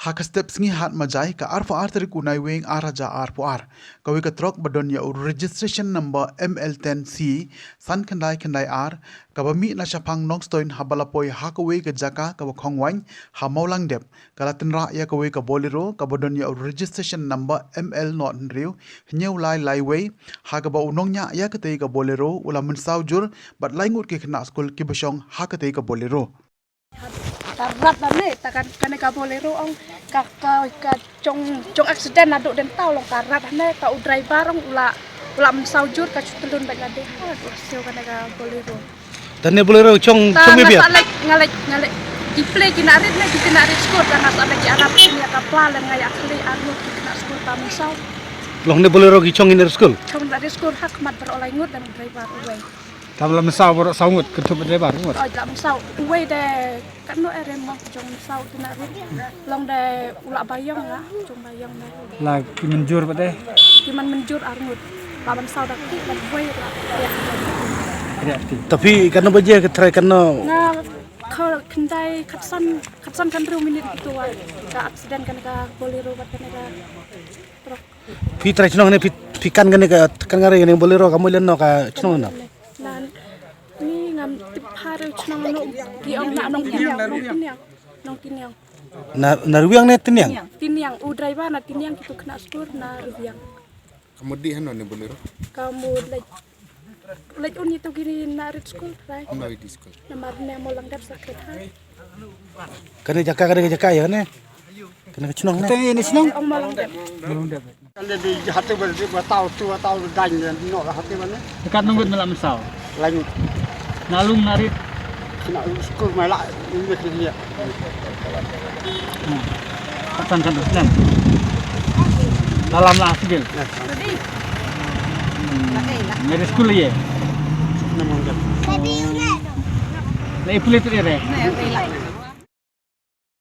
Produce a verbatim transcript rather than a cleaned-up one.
Ha ka step sngi Hat Majai, ka arphew ar tarik u Naiwieng ar hajar arphew ar, kawei ka trok ba don ïa u registration number M L ten C san khyndai khyndai ar, kaba mih na shaphang Nongstoiñ haba la poi ha kawei ka jaka kaba khongwaiñ ha Mawlangdep, ka la tynrah ïa kawei ka Bolero kaba don ïa u registration number M L not hynriew hynñiew lai lai wei, ha kaba u nongñiah ïa katei ka Bolero u la mynsaw jur bad lai ngut ki khynnah skul kiba shong ha katei ka Bolero. Ka rat da ne, ta kan, kane ka Bolero ong, ka, ka, ka jong, jong accident naduh dien taw long ka rat ne, ka u driver ong u la, u la mynsaw jur, ka shu tylun bad lade ha, u siew kane ka Bolero. Tang ne Bolero shong, ta shong nga biang. Sa leit, nga leit, nga leit. Ki plie ki nang rit ne, ki nang rit skul, ta nga sa leit ki arap ki nia ka pla lem nga ïa khlieh arngut ki nang skul ta mynsaw. Long ne Bolero ki shong ki nang rit skul? Shong nang rit skul ha khmat baroh lai ngut lem driver uwei. Tam la mynsaw baroh saw ngut, kynthup driver ngut. Oh, la mynsaw. Uwei de katno ere mo jong mynsaw tu nang rit. Long de u la ba ïong la, jong ba ïong de. La ki mynjur pat de? Ki man mynjur arngut. La mynsaw da ki, la uwei la. Ria. Ria ti. Tapi katno baje ka trai katno? Nga kha khyndai khatsan, khatsan khathynriew minit tu wa. Ka accident kane ka Bolero bad kane ka trok. Phi trai shnong ne phi, phi kan kane ka, kan kane ka Bolero ka mut lano ka shnong lano? Nan, ni ngam tip phareu shnong no, ki ong na Nongkiniang, Nongkiniang, Nongkiniang. Na, na Riwiang ne Tiniang? Tiniang, u driver na Tiniang, kitu khynnah skul na Riwiang. Ka mut dih hano ne Bolero? Ka mut leit, leit un itu kini nang rit skul, right? Hano iti skul? Namar ne Mawlangdep sa kret ha. Kane jaka, kane jaka ïa ne? Kane ka shnong ne? Kane ne shnong? Ong Mawlangdep. Mawlangdep. Kan dia di hati ber-, di bertau tu, bertau dan dia nok lah hati mana. Dekat nunggut melak mesau. Lain. Nalung narit. Kena skul melak, ini dia. Hmm. Patang kan tu, senang. Dalam lah, sigil. Ya. Hmm. Ngari skul ye? Nama dia? Lai pulit tu dia, re?